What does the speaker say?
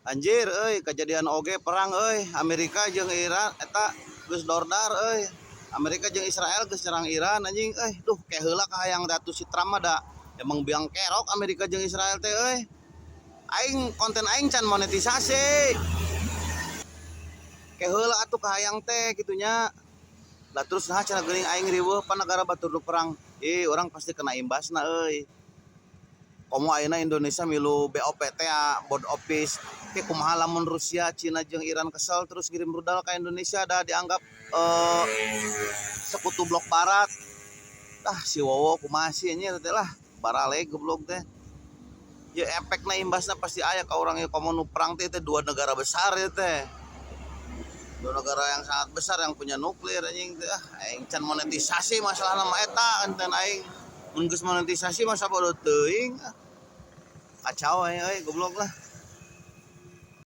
Anjir euy, kejadian oge perang euy, Amerika jeung Iran eta geus dordar euy. Amerika jeung Israel geus nyerang Iran, anjing euy. Duh, ke heula kahayang datu si Trump mah, da emang biang kerok Amerika jeung Israel teh euy. Aing konten aing can monetisasi. Ke heula atuh kahayang teh kitu nya. Lah, terus nah cenah geuning aing riweuh pan negara batur nu perang. Ih, urang pasti kena imbasna euy. Komo ayeuna Indonesia milu BOP teh ya, Board of Peace. Ke kumaha lamun Rusia, Cina jeung Iran kesel terus ngirim rudal ka Indonesia, dah dianggap sekutu blok barat. Ah, si Wowo kumaha sih anjir teh lah, barale goblok teh. Ya, efekna imbasna pasti aya ka urang ya, komo nu perang teh teh dua negara besar ya teh. Dua negara yang sangat besar yang punya nuklir, anjing teh. Ah, aing can monetisasi masalah nama eta konten aing. Mun geus monetisasi masa bodoh teuing. Ah. Kacau aing euy, goblok lah.